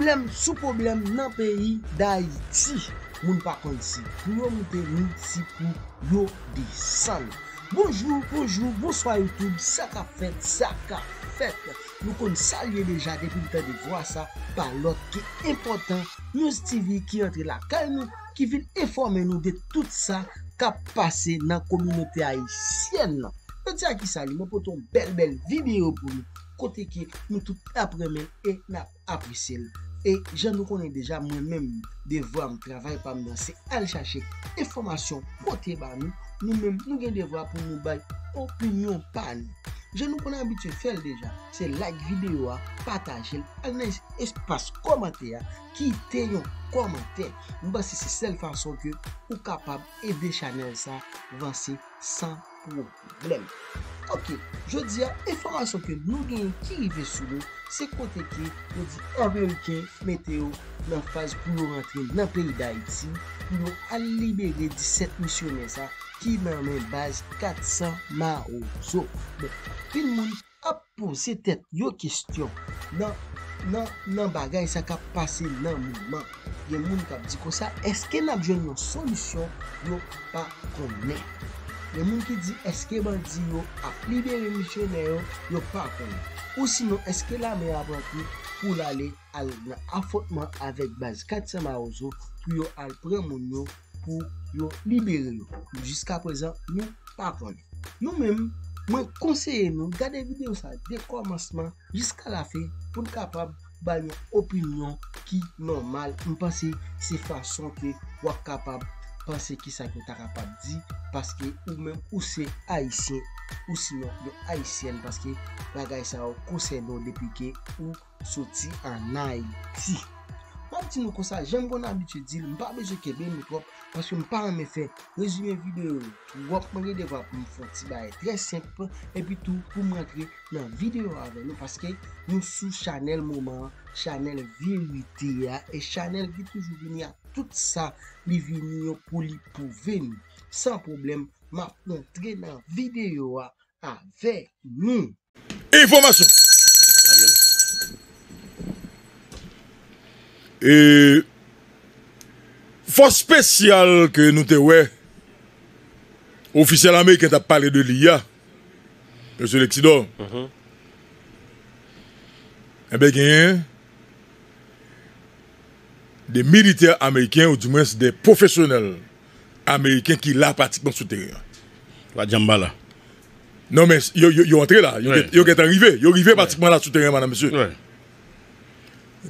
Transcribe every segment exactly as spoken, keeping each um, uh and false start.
Pwoblèm sou pwoblèm nan peyi Dayiti. Moun pa konn si pou yo moute ni si pou yo desann. Bonjou, bonjou, bonswa YouTube, sa k ap fèt, sa k ap fèt. Nou konn sa l ye deja depi n tande vwa sa, pa lòt ke enpòtan News T V ki antre lakay nou, ki vin enfòme nou de tout sa k ap pase nan kominote ayisyèn nan. Jodi a ki sa li, mwen pote yon bèl, bèl videyo pou nou, kote ke nou tout ap renmen e n ap apresye l. E jan nou konnen deja, mwen menm, devwa m, travay pa m nan, se al chache enfòmasyon pote ba nou. Nou menm, nou gen devwa pou nou bay opinyon pa nou. Jan nou konn abitye fè l deja, se like videyo a, pataje l, al nan es-, espas kòmantè a, kite yon kòmantè. M panse se sèl fason ke ou kapab ede chanèl sa vanse san pwoblèm. Ok, jodi a, enfòmasyon ke nou genyen ki rive sou nou, se kote ke yo di Ameriken mete yo nan faz pou yo rantre nan peyi Dayiti, pou yo al libere disèt misyonè sa ki nan men baz kat san Mawozo. Bon, anpil moun ap poze tèt yo kesyon nan, nan, nan bagay sa k ap pase nan moman. Gen moun k ap di konsa, èske n ap jwenn yon solisyon? Yo pa konnen. Gen moun ki di, èske bandi yo ap libere misyonè yo? Yo pa konnen. Ou sinon, èske lame a pran kou pou l ale al nan afwontman avèk baz kat san Mawozo pou yo al pran moun yo, pou yo libere yo? Jiskaprezan, nou pa konnen. Nou menm, mwen konseye nou gade videyo sa de kòmansman jiska lafen pou n kapab bay yon opinyon ki nòmal. M panse se fason ke w ap kapab panse kisa ke w ta kapab di, paske ou menm ou se Ayisyen, ou sinon yon Ayisyèn, paske bagay sa yo konsène w depi ke ou soti ann Ayiti. M ap di nou konsa, jan m konn abitye di l, m pa bezwen kenbe nou twòp, paske m pa renmen fè rezime videyo yo twòp. Mwen gen devwa pou m fè yon ti bagay trè senp, epi tou pou m rantre nan videyo avè nou, paske nou sou chanèl moman an, chanèl verite a, e chanèl ki toujou vini ak tout sa li vini yo pou li pwouve nou. San pwoblèm, m ap rantre nan videyo a avè nou. Enfòmasyon. E fòs espesyal ke nou te wè ofisyèl ameriken t ap pale de li a, mesye Lexidor, enben, genyen de militè ameriken, ou dimwens de pwofesyonèl ameriken ki la pratikman sou teren an. Pa janm pa la. Non, men yo, yo, yo antre la. Yo, wi, gen, yo gentan rive. Yo rive, wi, pratikman la sou teren an, madam, mesye. Wi.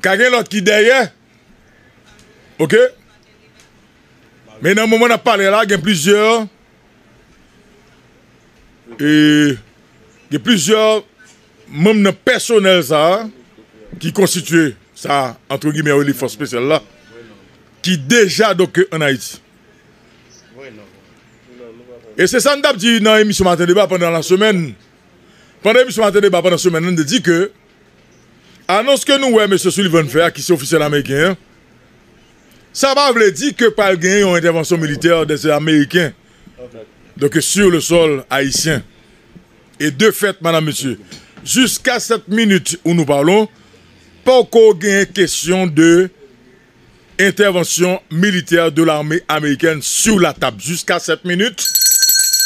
Ka gen lòt ki dèyè. Ok? Men nan moman n ap pale la, gen plizyè, e, gen plizyè manm nan pèsonèl sa a ki konstitye sa, antre gimè, yo rele fòs espesyal la, ki deja, donk, ann Ayiti. E se sa n t ap di nan emisyon Maten Deba pandan la semèn. Pandan emisyon Maten Deba pandan semèn nan, n te di ke anons ke nou wè mesye Sullivan fè a, ki se ofisyèl ameriken an, sa pa vle di ke pral gen yon entèvansyon militè des Américains, donk, sur le sol haïtien. E de fèt, madam, mesye, jiska sèt minit où nous parlons, poko gen kesyon de entèvansyon militè de l'armée américaine sur la table jusqu'à cette minute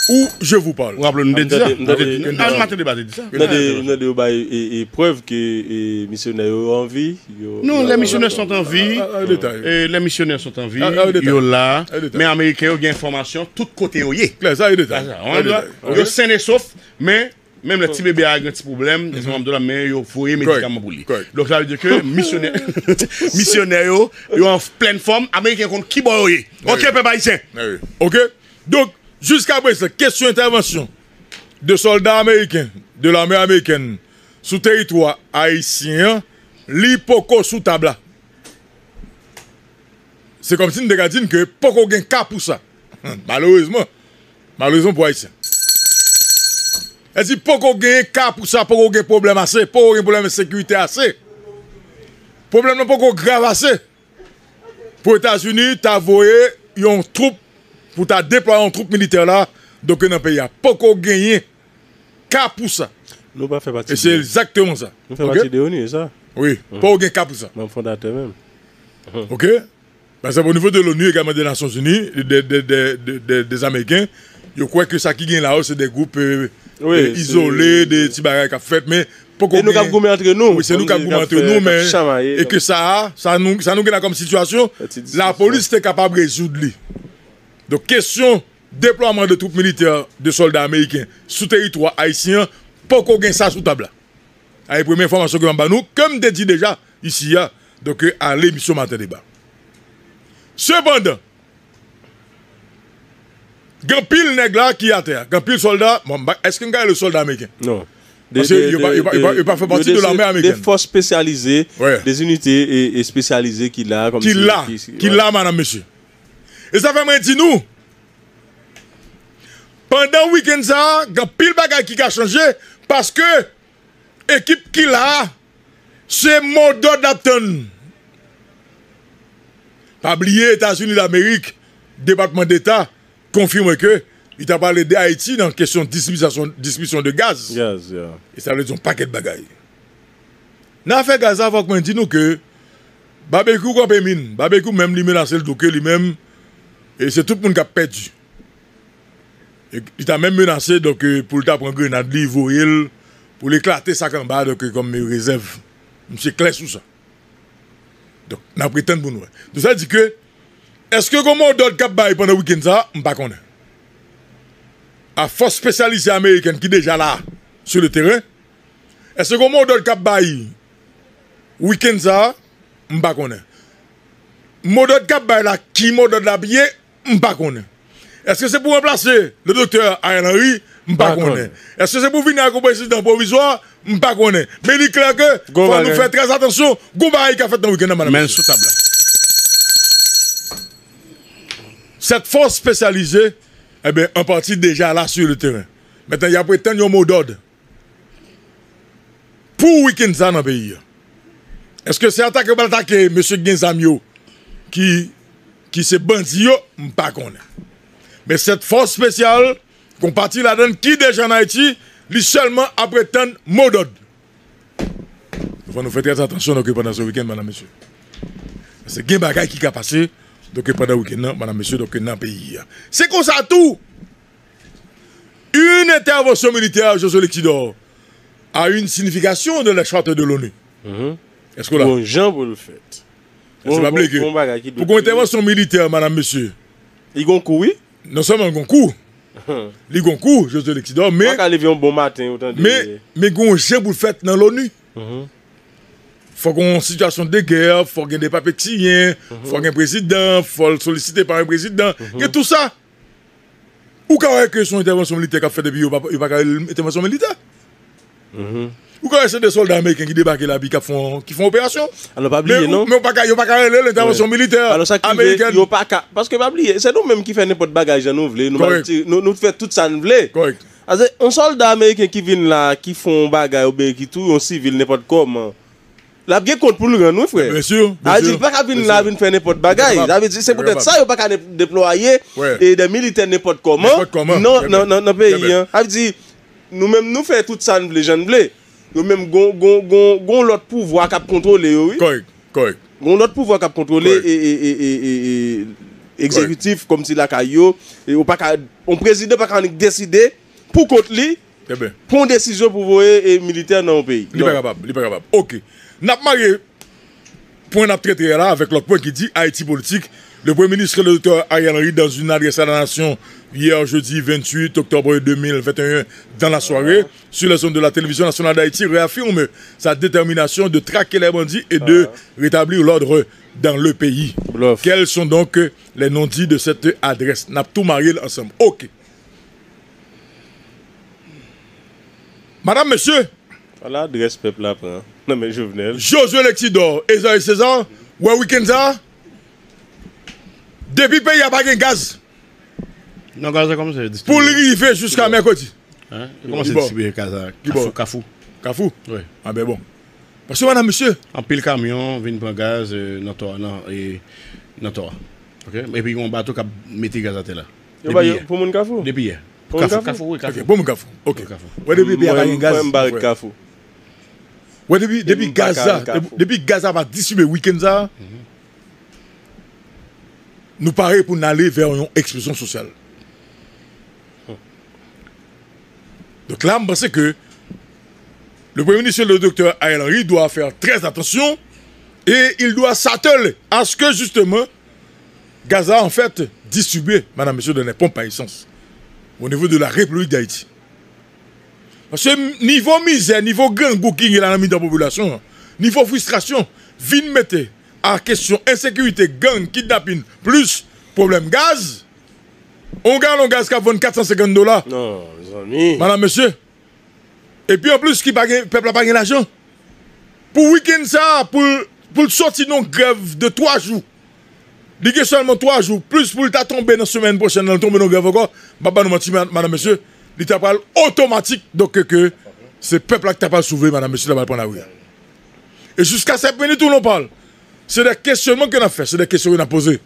où je vous parle. Ou raple nou te di sa? M tande, m tande, m tande, ah, Maten Deba te di sa. M tande, m tande yo bay, e, e, prèv ke, e, misyonè yo anvi, yo, non, les missionnaires sont en vie. Ah, ah, ah, détail. Et les missionnaires sont en vie. Ah, ah, détail. Yo la. Ah, détail. Men ameriken yo gen enfòmasyon tout kote yo ye. Klè, sa e detay. Sa, sa, yo sen e sof, men menm lè ti bebe a gen ti pwoblèm, gen ti pwoblèm, men yo voye medikaman pou li. Correct. Donk, sa vle di ke misyonè, misyonè yo, yo an plèn fòm, ameriken konn ki bò yo ye. Ok, pèp ayisyen. Ok? Donk, jiska prezan, kesyon entèvansyon de sòlda ameriken, de lame amerikèn, sou teritwa ayisyen an, li poko sou tab la. Se kòmsi n te ka di n ke poko gen ka pou sa. Malerezman. Malerezman pou Ayisyen. Èske poko gen ka pou sa, poko gen pwoblèm ase, poko gen pwoblèm ensekirite ase. Pwoblèm nan poko grav ase pou Etazini ta voye yon twoup, pou ta deplwaye yon twoup militè la, donk nan peyi a. Poko genyen ka pou sa. Nou pa fè pati de onu. E se egzakteman sa. Nou fè pati de onu, e sa. Wi, poko gen ka pou sa. Manm fondatè menm. Oke? Paske o nivo de l'ONU, egalman de Nasyonzini, de, de, de, de, de, des Américains, yo kwè ke sa ki gen la yo, se de gwoup, euh, euh, izole, de ti bagay k ap fèt, men poko gen. E nou k ap goumen antre nou. Wi, se nou k ap goumen antre nou, men, e ke sa a, sa nou, sa nou gen la kòm sitiyasyon, lapolis te kapab rezoud li. Donk, kesyon deplwaman de twoup militè, de sòlda ameriken sou teritwa ayisyen an, poko gen sa sou tab la. A, e premye enfòmasyon ke m ap ba nou, ke m te di deja isi a, donk, a lemisyon Maten Deba. Sepandan, gen anpil nèg la ki atè a, gen anpil sòlda, bon, m pa, èske m ka rele sòlda ameriken? Non. Paske yo pa, yo pa, yo pa, yo pa fè pati de lame amerikèn. De fòs espesyalize, de zinite e, e espesyalize ki la, kòmsi, ki la, ki, ki la, madanm, mesye. E sa fè mwen di nou, pandan wikenn sa a, gen anpil bagay ki ka chanje, paske ekip ki la a, se modòd l ap tann. Pa bliye, Etazini Damerik, Depatman Deta, konfime ke li ta pral ede Ayiti nan kesyon distribisyon, distribisyon de gaz. Gaz, yeah. E sa vle di yon pakèt bagay. Nan afè gaz la, fòk mwen di nou ke Babekyou kanpe min. Babekyou menm, li menase l tou ke li menm, e se tout moun k ap pèdi. E li ta menm menase, donk, euh, pou l ta pran grenad li, voye l, pou l eklate sa k anba, donk, euh, kòm rezèv. Misye klè sou sa. Donk, n ap ret tann pou n wè. Donk, sa di ke, èske gon modòd k ap bay pandan wikenn sa a? M pa konnen. A fòs espesyalize amerikèn ki deja la, sou le teren, èske gon modòd k ap bay wikenn sa a? M pa konnen. Modòd k ap bay la, ki modòd l ap ye? M pa konnen. Èske se pou ranplase le doktè Ariel Henry? M pa konnen. Èske se pou vini ak yon prezidan pwovizwa? M pa konnen. Men li klè ke fò nou fè trè atansyon. Gon bagay ka fèt nan wikenn nan, madanm, mesye. Men sou tab la. Sèt fòs espesyalize, enben, an pati deja la sur le terrain. Mentnan, y ap ret tann yon modòd pou wikenn sa nan peyi a. Èske se atake yo pral atake mesye ki gen zam yo, ki, ki se bandi yo? M pa konnen. Men sèt fòs espesyal, gon pati ladan l ki deja ann Ayiti, li sèlman ap ret tann modòd. Fò nou fè trè atansyon, donk, pandan se wikenn, madanm, mesye. Paske gen bagay ki ka pase, donk, pandan wikenn nan, madanm, mesye, donk, nan peyi a. Se konsa tou, une intervention militaire, Josué Lexidor, a une signification dans la charte de l'ONU. Èske w la? Gon jan pou l fèt. Èske w pa bliye ke pou gon entèvansyon militè, madanm, mesye, li gon kou, wi. Non sèlman l gon kou, li gon kou, Josué Lexidor, men, pa ka leve yon bon maten, ou tande, men, men gon jan pou l fèt nan l'ONU. Fò gon sitiyasyon de gè, fò gen de papetiyen, fò gen prezidan, fò l solisite pa yon prezidan. Gen tou sa. Ou ka wè ke se yon entèvansyon militè k ap fèt epi yo pa, yo pa ka rele l entèvansyon militè. Ou ka wè se de sòlda ameriken ki debake la epi k ap fè yon, ki fè yon operasyon. Alò, pa bliye, non. Men ou pa ka, yo pa ka rele l entèvansyon militè amerikèn. Alò, sa k rive, yo pa ka, paske pa bliye, se nou menm ki fè nenpòt bagay jan nou vle, nou, nou, nou fè tout sa n vle. Kòrèk. Paske yon sòlda ameriken ki vin la, ki fè yon bagay oubyen ki touye yon sivil nenpòt kòman, l ap gen kont pou l rann, wi, frè. Byen si, byen si. Sa vle di, li pa ka vin la, vin fè nenpòt bagay. Sa vle di, se poutèt sa yo pa ka ne-, deplwaye, e, de militè nenpòt kòman nan, nan, nan, nan peyi an. Sa vle di, nou menm, nou fè tout sa n vle, jan n vle. Yo menm, gon, gon, gon, gon lòt pouvwa k ap kontwole yo, wi. Kòrèk, kòrèk. Gon lòt pouvwa k ap kontwole, e, e, egzekitif, kòmsi lakay yo. E, ou pa ka, yon prezidan pa ka annik deside pou kont li, pran yon desizyon pou voye, e, militè nan yon peyi. Li pa kapab, li pa kapab. Oke. N ap mare pwen n ap trete a la avèk lòt pwen ki di Haïti Politique. Le Premier ministre, le docteur Ariel Henry, dans une adresse à la nation hier jeudi vingt-huit octobre deux mille vingt et un dans la soirée, sur les ondes de la Télévision Nationale d'Haïti, réaffirme sa détermination de traquer les bandits et de rétablir l'ordre dans le pays. Quels sont donc les non-dits de cette adresse? N ap tou mare l ansanm. Oke. Madanm, mesye. Ala adrès pèp la pran nan men Jovenel. Josué Lexidor, Esaïe César, wè wikenn sa a, depi peyi a pa gen gaz, non, gaz la kòmanse distribiye. Pou l rive jiska mèkredi. Hein? Yo kòmanse distribiye gaz la. Kafou, Kafou. Kafou? Wi. A ben bon. Paske, madanm, mesye. Anpil kamyon vin pran gaz, euh, nan Tò a, nan, e, nan Tò a. Oke? Epi gen yon bato k ap mete gaz atè la. Yo ba pou moun Kafou? Depi yè. Pou moun Kafou? Kafou, wi, Kafou. Oke, pou moun Kafou. Oke. Pou Kafou. Wè, depi yè pa gen gaz. Mwen, mwen, m barèt Kafou. Wè, depi, depi gaz la, depi, depi gaz la pa distribye wikenn sa, nou pare pou n ale vè yon eksplozyon sosyal. Donk la, m panse ke le Premier ministre, le docteur Ariel Henry, doit faire très attention et il doit s'atteler à ce que, justement, gaz la, an fèt, distribye, madam, mesye, dans les pompes à essence, au niveau de la République d'Haïti. Paske nivo mizè, nivo grangou ki gen la nan mitan popilasyon an, nivo fristrasyon, vin mete a kesyon ensekirite, gang, kidnapin, plis pwoblèm gaz, yon galon gaz k ap vann kat san senkant dola. Non, mezanmi. Madam, mesye. Epi anplis, ki pa gen, pèp la pa gen lajan. Pou wikenn sa a, pou l, pou l soti nan yon grèv de twa jou. Li gen sèlman twa jou, plis pou l ta tonbe nan semèn pwochèn, nan l tonbe nan grèv ankò, m pa ba nou manti, ma-, madam, mesye, li ta pral otomatik, donk, ke, ke se pèp la ki ta pral soufri, madam, mesye, ta pral pran lari a. E jiska sèt minit où l'on parle, se de kesyonman ke n ap fè, se de kesyon ke n ap poze.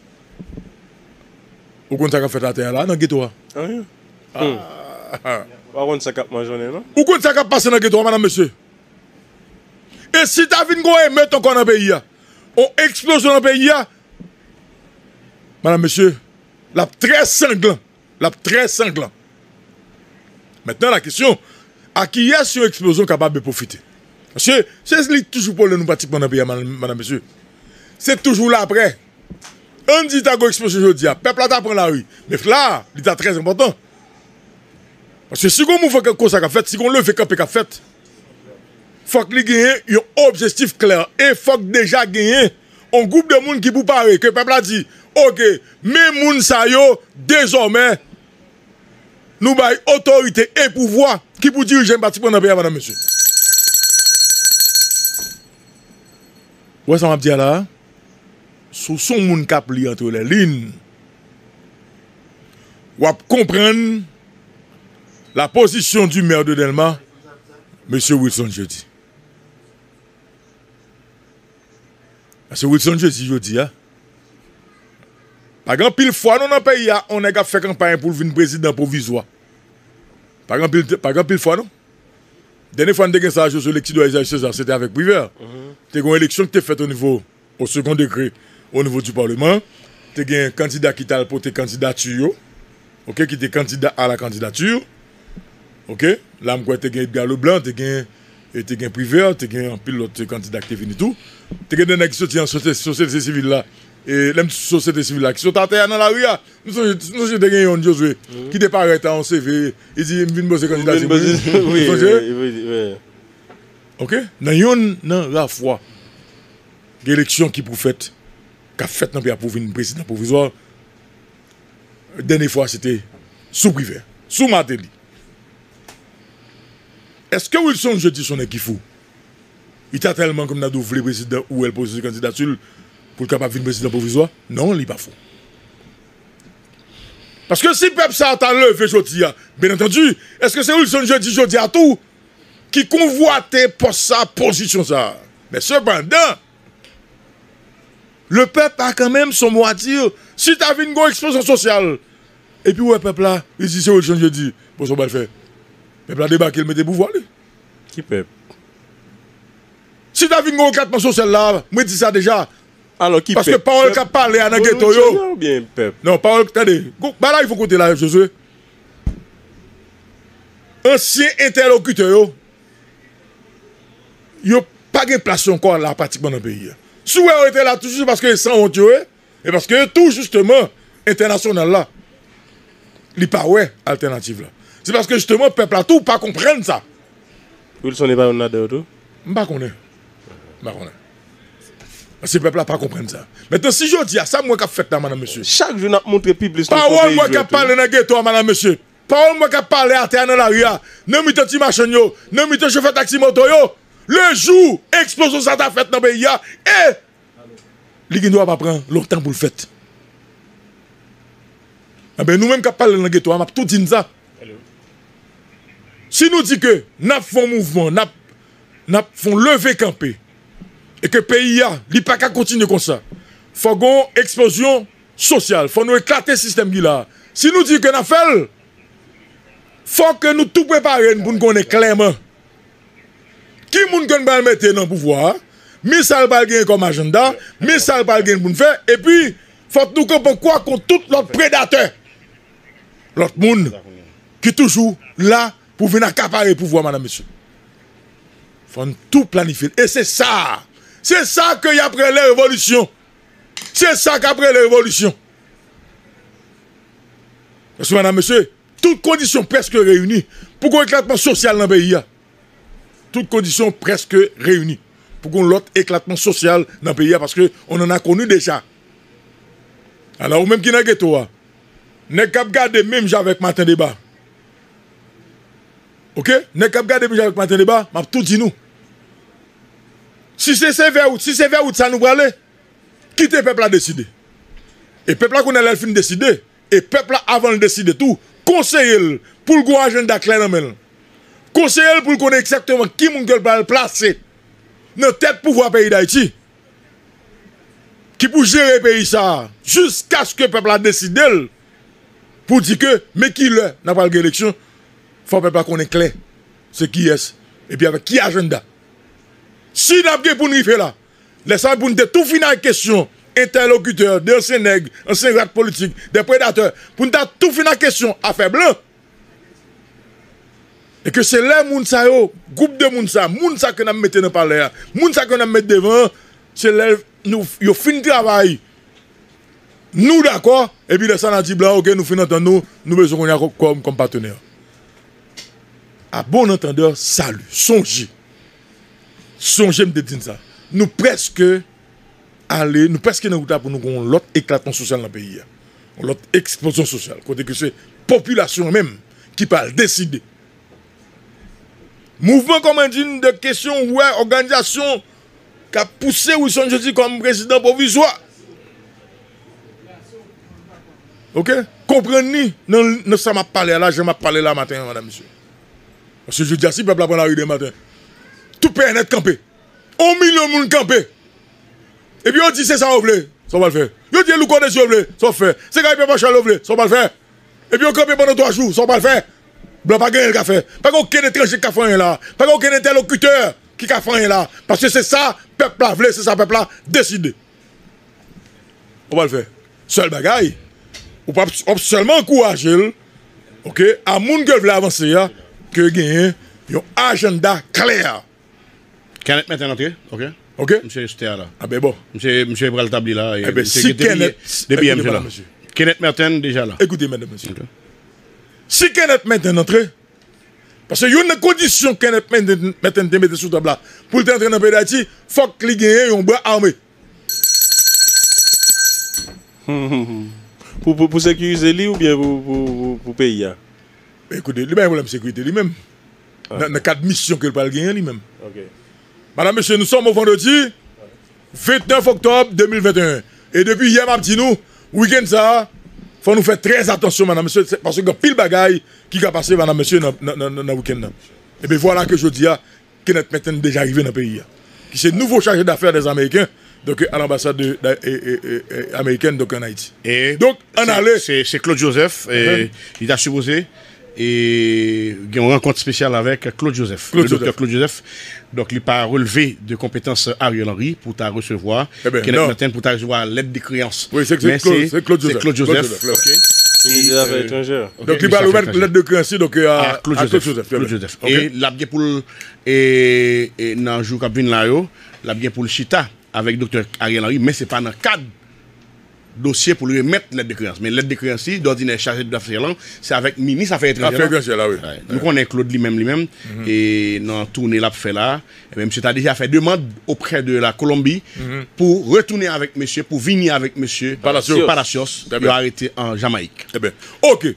Ou konn sa k ap fèt atè a la, nan geto a? Anyen. Ah. Ou pa konn sa k ap manjonnen, non? Ou konn sa k ap pase nan geto a, madam, mesye? E si ta vin gon emèt ankò nan peyi a, on eksplozyon nan peyi a, madam, mesye, l ap trè sanglan. L ap trè sanglan. Mentnan, la kesyon, a kiyès yon eksplozyon kapab pwofite? Paske se li toujou pwoblèm nou pratikman nan peyi a, madam, mesye. Se toujou laprè. Ann di ta gon eksplozyon jodi a, pèp la ta pran lari. Men la, li ta trè enpòtan. Paske si gon mouvman konsa k ap fèt, si gon leve kanpe k ap fèt, fòk li genyen yon objektif klè. E fòk deja genyen yon gwoup de moun ki pou pare, ke pèp la di, oke, men moun sa yo, dezòmè, nou bay otorite e pouvwa ki pou dirije pratikman nan peyi a, madam, mesye. Ou wè sa m ap di a la a? Si w se yon moun k ap li entre les lignes, w ap konprann la position du maire de Dèlma, mesye Wilson Jeudi. Paske Wilson Jeudi, jodi a, pa gen anpil fwa non nan peyi a, on nèg ap fè kanpay pou l vin prezidan pwovizwa. Pa gen anpil, pa gen anpil fwa non. Dènye fwa n te gen sa, Josué, lekti dwa Isaias César, se te avèk Privert. Te gen yon eleksyon ki te fèt o nivo, o second degré, o nivo du parlement. Te gen kandida ki t al pote kandidati yo, oke, ki te kandida a la candidature, oke. La, m kwè te gen Edgar Leblanc, te gen, e te gen Privert, te gen anpil lòt kandida ki te vini tou. Te gen de nèg ki soti an sosyete, sosyete sivil la. E lè m di sosyete sivil la, ki sot atè a nan lari a, Nou sonje, nou sonje te gen yonn, Josué, ki te parèt a yon C V, li di, "M vin poze kandidati mwen." Wi, wi, wi. Oke? Nan yonn nan ra fwa gen eleksyon ki pou fèt, k ap fèt nan peyi a pou vin prezidan pwovizwa. Dènye fwa, se te sou Privert, sou Martelly. Èske Wilson Jeudi se yon nèg ki fou? Li ta tèlman, kòm n ap di, vle prezidan ou wè l poze kandidati l pou l kapab vin prezidan pwovizwa? Non, li pa fou. Paske si pèp sa a ta leve jodi a, byen antandi, èske se Wilson Jeudi jodi a tou ki konvwate pòs sa, pozisyon sa? Men sepandan, le pèp a kanmenm son mo a di. Si ta vin gon eksplozyon sosyal, epi w wè pèp la, li di se Wilson Jeudi, bon, sa w pral fè? Pèp la debake, l mete pouvwa li. Ki pèp? Si ta vin gon eklatman sosyal la, mwen di sa deja. Alò, ki pèp? Paske pawòl k ap pale a nan geto yo. Pèp revolisyonnen oubyen pèp? Non, pawòl, tande, bagay fò kote la, Josué. Ansyen entèlokitè yo, yo pa gen plas yo ankò la pratikman nan peyi a. Si w wè yo rete la toujou, se paske yo sanwont yo ye, e paske yo tou jisteman entènasyonal la, li pa wè altènativ la. Se paske jisteman pèp la tou pa konprann sa. Wilson e pa youn ladan yo tou? M pa konnen. M pa konnen. Paske pèp la pa konprann sa. Mentnan, si jodi a, sa m wè k ap fèt la, madam, mesye. Chak jou n ap montre pi plis nou pwopeye jwèt wi. Pawòl mwen k ap pale nan geto a, madam, mesye. Pawòl mwen k ap pale atè a nan lari a, nan mitan ti machann yo, nan mitan chofè taksi moto yo, le jou eksplozyon sa ta fèt nan peyi a, e li gen dwa pa pran lontan pou l fèt. Enben, nou menm k ap pale nan geto a, m ap tou di n sa. Si nou di ke n ap fè yon mouvman, n ap, n ap fè yon leve kanpe, e ke peyi a, li pa ka kontinye konsa, fò gon eksplozyon sosyal, fò nou eklate sistèm ki la a. Si nou di ke n ap fè l, fò ke nou tou prepare n pou n konnen klèman ki Moun ke n pral mete nan pouvwa a, men sa l pral genyen kòm ajanda, men sa l pral genyen pou n fè, epi fòk nou kanpe kwa kont tout lòt predatè, lòt moun ki toujou la pou vin akapare pouvwa, madam, mesye. Fò n tou planifye l. E se sa, se sa ke y ap rele revolisyon. Se sa k ap rele revolisyon. Mesye, madam, mesye, tout kondisyon prèske reyini pou gon eklatman sosyal nan peyi a. Tout kondisyon prèske reyini pou gon lòt eklatman sosyal nan peyi a, paske on en a koni deja. Alò, ou menm ki nan geto a, nèg k ap gade menm jan avèk Maten Deba. Oke? Nèg k ap gade menm jan avèk Maten Deba, m ap tou di nou. Si se, se vè wout, si se vè wout sa nou prale, kite pèp la deside. E pèp la kounye a lè l fin deside, e pèp la avan l deside tou, konseye l pou l gon ajanda klè nan men l. Konseye l pou l konnen egzakteman ki moun ke l pral plase nan tèt pouvwa peyi Dayiti, ki pou jere peyi sa a, jiskaske pèp la deside l pou di ke men ki lè n a pral gen eleksyon, fò pèp la konnen klè se kiyès, epi avèk ki ajanda. Si n ap gen pou n rive la, lè sa a pou n te tou fin ak kesyon entèlokitè, de ansyen nèg, ansyen rat politik, de predatè, pou n ta tou fin ak kesyon afè blan, e ke se lè moun sa yo, gwoup de moun sa, moun sa ke n ap mete nan palè a, moun sa ke n ap met devan an, se lè nou, yo fin travay, nou dakò, epi lè sa n a di blan, oke, nou fin antann nou, nou bezwen kounye a kò-, kòm, kòm patnè. À bon entendeur, salut. Sonje. Sonje m te di n sa. Nou prèske ale, nou prèske nan wout la pou nou gen yon lòt eklatman sosyal nan peyi a. Yon lòt eksplozyon sosyal. Kote ke se popilasyon an menm ki pral deside. Mouvman, kòman di n, de kesyon ouvè, òganizasyon k ap pouse Wilson Jeudi kòm prezidan pwovizwa. Oke? Konprann ni nan, nan sa m ap pale a la, jan m ap pale la maten an, madam, mesye. Paske jodi a, si pèp la pran lari demen maten, tout P N L kanpe. On milyon moun kanpe. Epi yo di se sa yo vle, sa w pral fè. Yo di e Louko Désir yo vle, sa w fè. Se Guy Pierre Marchal yo vle, sa w pral fè. Epi yo kanpe pandan twa jou, sa w pral fè. Blan pa gen anyen l ka fè. Pa gen okenn etranje ki ka fè anyen la. Pa gen okenn entèlokitè ki ka fè anyen la. Paske se sa pèp la vle, se sa pèp la deside. Ou pral fè. Sèl bagay, ou p ap, w ap sèlman ankouraje l, oke, a moun ke l vle avanse a, ke genyen yon ajanda klè. Kenneth Merten antre, oke. Oke. Misye sou tè a la. A ben bon. Misye, misye pral tabli la, e, e ben, misye si gentan depi, Kenneth, depi yè, ekoute, misye la. Madam, mesye. Kenneth Merten deja la. Ekoute, madam, mesye. Oke. Si Kenneth Merten antre, paske youn nan kondisyon Kenneth Merten, Merten te mete sou tab la, pou l te antre nan peyi Dayiti, fòk li genyen yon bra ame. Pou, pou, pou sekirize li oubyen pou, pou, pou, pou peyi a? Ekoute, li pa gen pwoblèm sekirite li menm. Ah. Nan, nan kad misyon ke l pral genyen li menm. Ok. Madam, mesye, nous sommes au vendredi vennèf oktòb de mil venteyen. E depi yè, m ap di nou, wikenn sa a, fò nou fè trè atansyon, madam, mesye, se, paske gen anpil bagay ki ka pase, madam, mesye, nan, nan, nan, nan, nan wikenn nan. Ebyen, vwala ke jodi a, Kenneth Merten deja rive nan peyi a, ki se nouvo chaje dafè dè Ameriken, donk, a lanbasad de, de, e, e, e, e, amerikèn, donk, an Ayiti. E donk, ann se, ale. Se, se Claude Joseph, e, li ta sipoze, e, gen yon rankont espesyal avèk Claude Joseph, Claude Joseph. Doktè Claude Joseph. Donk, li pa relve de konpetans Ariel Henry pou ta resevwa Kenneth Merten, pou ta resevwa lèt de kreyans. Wi, se, se Claude, se Claude Joseph. Claude Joseph, ok. Minis dè Zafè etranjè. Donk, li pral remèt lèt de kreyans li, donk, a, a Claude Joseph. Claude Joseph. E l ap gen pou l, e, e, nan jou k ap vin la yo, l ap gen pou l chita avèk doktè Ariel Henry, men se pa nan kad dosye pou l remèt lèt de kreyans. Men lèt de kreyans li, dòdinè, chaje dafè lan, se avèk minis afè etranjè lan. Afè etranjè la, wi. Wi. Nou konnen Claude li menm, li menm, e nan toune l ap fè la, e menm misye ta deja fè demann oprè de la Kolonbi pou retounen avèk mesye, pou vini avèk mesye Palacios. Palacios, yo arete an Jamayik. Ebyen, ok.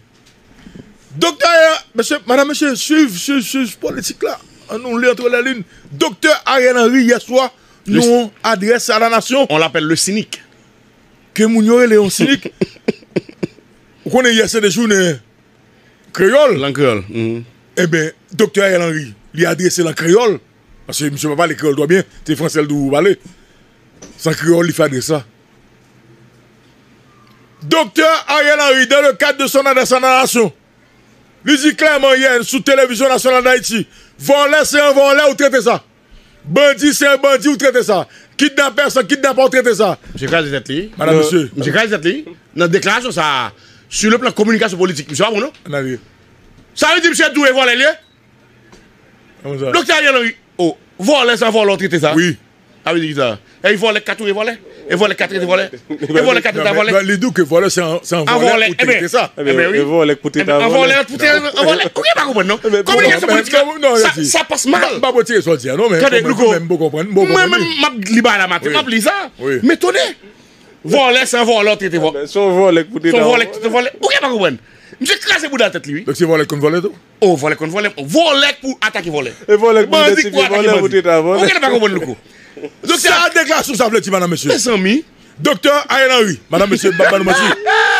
Doktè, mesye, madam, mesye, swiv, swiv, swiv politik la. Ann nou li antre lè lin. Doktè Ariel Henry, yè swa, nan yon adrès a la nasyon. On l'appelle le cynique. Ke moun yo rele yon sinik. Ou konnen yè se te jounen kreyòl. Lang kreyòl. Mhm. Ebyen, doktè Ariel Henry, li adrese l an kreyòl. Paske misye pa pale kreyòl twò byen, se fransè l toujou pale. Se an kreyòl li fè adrès la. Doktè Ariel Henry, dans le cadre de son adresse à la nation, li di klèman yè sou Télévision Nationale d'Haïti, vòlè se yon vòlè, ou trete sa. Bandi se yon bandi, ou trete sa. Kidnapè se yon kidnapè, ou trete sa. Misye kraze tèt li. Madan, mesye. Misye kraze tèt li. Nan deklarasyon sa a, sou le plan kominikasyon politik, misye pa bon, non? Ann ale. Sa vle di misye tou e vòlè li ye? Kòman sa? Doktè Ariel Henry, oh, vòlè se yon vòlè, ou trete sa. Wi. Sa vle di ki sa? E vòlè k ka touye vòlè? E vòlè k ka trete vòlè? E vòlè k ka trete vòlè? Li di ke vòlè se yon, se yon vòlè, ou trete sa. Enben, wi. E vòlè k pou trete vòlè. Enben, an vòlè pou trete an vòlè. Ou gen pa konprann, non? Kominikasyon politik la, sa, sa pas mal. M pa retire sa w di a, non, men mwen menm, m poko konprann, m poko konprann. Mwen menm, m ap li bagay la maten, m ap li sa. M etone. Vòlè, se yon vòlè, ou trete vòlè. Se yon vòlè k pou trete vòlè. Se yon vòlè k trete vòlè. Ou gen pa konprann. Misye kraze bouda tèt li, wi. Donk, se vòlè k konn vòlè tou? Oh, vòlè konn vòlè. Vòlè k pou atake vòlè. E vòlè k pou idantifye vòlè, pou trete vòlè. Ou gen pa konprann, louko. Donk, sa deklarasyon sa vle di, madan, mesye. Mezanmi. Doktè Ariel Henry, madan, mesye, m pa ban nou manti.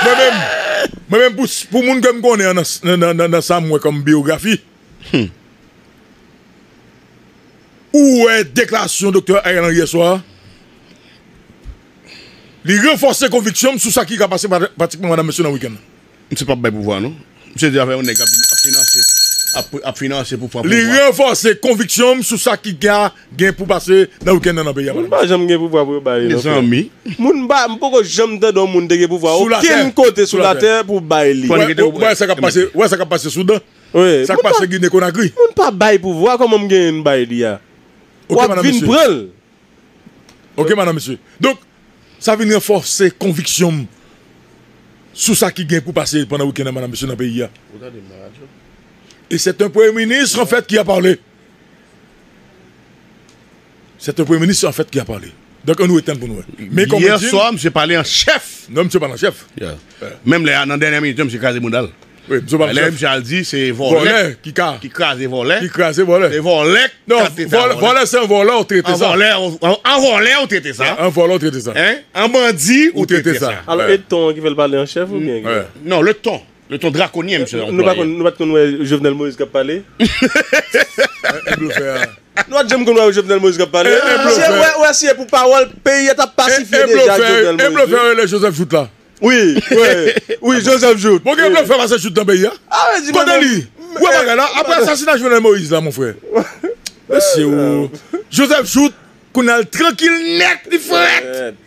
Mwen menm, mwen menm, pou, pou moun ke m konnen an, nan, nan, nan, nan sa m wè kòm biyografi, ou wè deklarasyon Doktè Ariel Henry yè swa a? Li ranfòse konviksyon m sou sa ki ka pase pra-, pratikman, madan, mesye, nan wikenn nan. Misye p ap bay pouvwa, non. Misye di afè yon nèg ap, ap finanse, ap, ap finanse pou pran pouvwa. Li ranfòse konviksyon m sou sa ki ka gen pou pase nan wikenn nan, nan peyi a, madan. Moun pa janm gen pouvwa pou yo ba li, non, frè. Mezanmi. Moun pa, m poko janm tande yon moun te gen pouvwa okenn kote sou latè pou bay li. Ou wè sa k ap pase, ou wè sa k ap pase Soudan? Wi. Sa k pase Gine Konakri? Moun pa bay pouvwa, kòman m genyen m bay li a? W ap vin pran l. Ok, madan, mesye. Donk, sa vin ranfòse konviksyon m sou sa ki gen pou pase pandan wikenn nan, madan, mesye, nan peyi a. Et c'est un premier ministre, en fait, qui a parlé. C'est un premier ministre, en fait, qui a parlé. Donk, ann nou etann pou nou wè. Men kòman di. Yè swa, misye pale an chèf. Non, misye pale an chèf. Menm lè a, nan dènyè minit yo, misye kraze bouda l. Wi, misye pale an chèf. Lè misye al di, se vòlè ki ka, ki kraze vòlè. Ki kraze vòlè. Se vòlè k ka trete vòlè. Non, vòlè se yon vòlè, ou trete sa. An vòlè, an, an vòlè, ou trete sa. An vòlè, ou trete sa. Hein? An bandi, ou trete sa. Alò, e ton an ki fè l pale an chèf oubyen ki? Non, le ton. Le ton drakonyen, misye anplwaye. Nou pa konn, nou pa t konn wè Jovenel Moïse k ap pale? E blofè a. Nou pa t janm konn wè Jovenel Moïse k ap pale. E, e blofè. Si wè, wè, si e pou pawòl, peyi a t ap pasifye deja ak Jovenel Moïse. E blofè rele Joseph Jouthe la. Wi, wi, wi, Joseph Jouthe. Bon, gen blofè pase Jouthe nan peyi a. Kote li? Ou wè bagay la? Apre asasina Jovenel Moïse la, mon frè. Mesye, Joseph Jouthe, kounye a l trankil nèt, li frèt.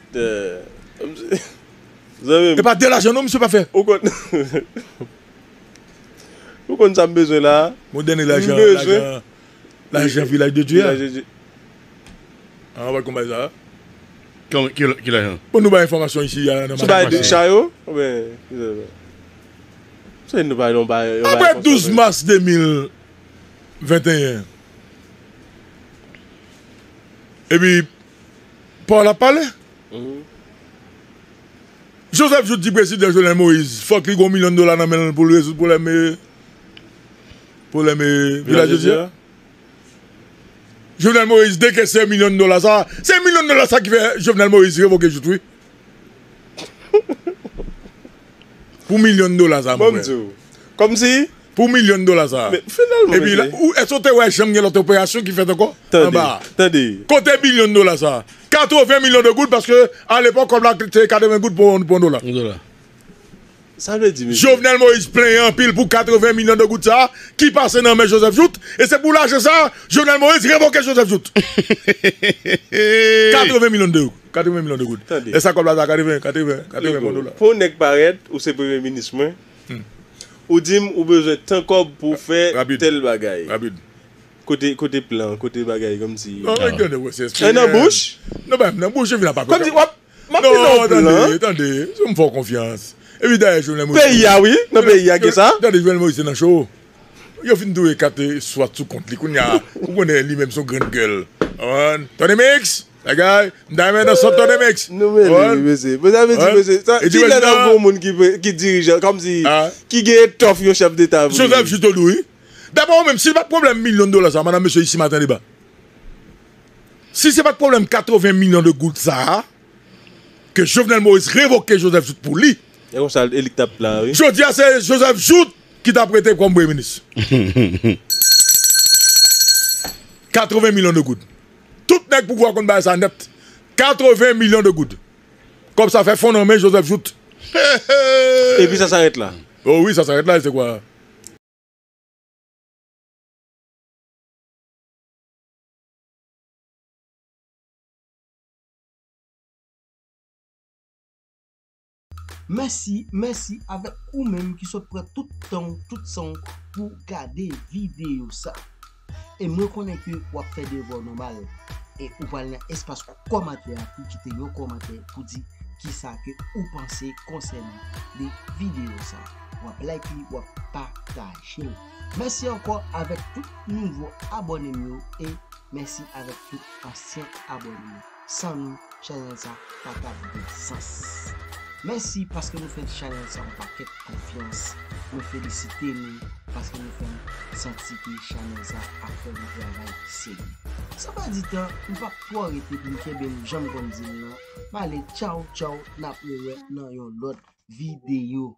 Zanmi m. E pa de lajan non, misye pa fè. Ou konn, ou konn sa m bezwen la? Bon, dènye lajan, lajan, lajan Vilaj de Dye a. Vilaj de Dye. Ah, w ap konn bagay sa a? Ki, ki, ki lajan? Bon, nou bay enfòmasyon isi a nan maten. Sou bagay de cha yo? Oubyen, se nou bay, nou bay, nou bay enfòmasyon. Apre douz mas de mil venteyen. Epi, pawòl ap pale. Joseph Jouthe di prezidan Jovenel Moïse, fòk li gen yon milyon dola nan men l pou l rezoud pwoblèm, eh, pwoblèm, eh, Vilaj de Dye a. Jovenel Moïse dekese milyon dola sa. Se milyon dola sa ki fè Jovenel Moïse revoke Jouthe, wi. Pou milyon dola sa, mon frè. Kòmsi? Pou milyon dola sa. Men finalman, epi la, mesye, ou, èske w te wè janm gen lòt operasyon ki fèt ankò? Tande, anba a, tande. Kote milyon dola sa? Katreven milyon de goud, paske alepòk, kòb la te katreven goud pou, pou yon dola. Yon dola. Sa vle di, mesye. Jovenel Moïse plenyen anpil pou katreven milyon de goud sa ki pase nan men Joseph Jouthe. E se pou lajan sa, Jovenel Moïse revoke Joseph Jouthe. Katreven milyon de, katreven milyon de goud. Tande. E sa kòb la ta katreven, katreven, katreven bon dola. Pou yon nèg parèt, ou se premye minis mwen, ou di m ou bezwen tan kòb pou w fè tèl bagay. Rapid. Kote, kote plan, kote bagay, kòmsi. Non, men gen de resès. E nan bouch? Non, pa nan bouch, vin ap. Kòmsi w ap M ap vin nan plan. Non, tande, tande. Si w m fè w konfyans. Epi dayè, Jovenel Moïse. Peyi a, wi. Nan peyi a, gen sa. Tande, Jovenel Moïse se nan cho. Yo fin touye kat swat sou kont li. Kounye a, ou konnen li menm se yon grenn gèl. Tande mix? Bagay. M ta renmen nan sant tande mix. Nou mele, wi, mesye. Men sa vle di, mesye, kilè n ap gen yon moun ki, ki dirijan, kòmsi, ki gen etòf yon chèf deta vre? Joseph Jouthe, wi. Daprè ou menm, si l pa t pwoblèm milyon dola sa, madan, mesye, isi maten deba. Si se pa t pwoblèm katreven milyon de goud sa a, ke Jovenel Moïse revoke Joseph Jouthe pou li. E konsa, e li k t ap la, wi. Jodi a, se Joseph Jouthe ki t ap rete kòm premye minis. Katreven milyon de goud. Tout nèg pouvwa konn bay sa nèt. Katreven milyon de goud. Kòb sa fè fon nan men Joseph Jouthe. Epi sa s'arrête là. Oh wi, sa s'arrête là, se kwa? Mèsi, mèsi avèk ou menm ki sot pran tout tan w, tout san w pou gade videyo sa. E mwen konnen ke w ap fè devwa w nòmal. E ou pral nan espas kòmantè a pou kite yon kòmantè pou di kisa ke ou panse konsènan de videyo sa. W ap like li, w ap pataje l. Mèsi ankò avèk tout nouvo abòne m yo e mèsi avèk tout ansyen abòne m yo. San nou, chanèl sa pa t ap gen sans. Mèsi paske nou fè chanèl sa yon pakèt konfyans. Nou felisite nou paske nou fè m santi ke chanèl sa ap fè yon travay serye. San pèdi tan, m p ap twò rete pou m kenbe nou jan m konn di l lan. M ale, tchaw, tchaw, n ap rewè nan yon lòt videyo.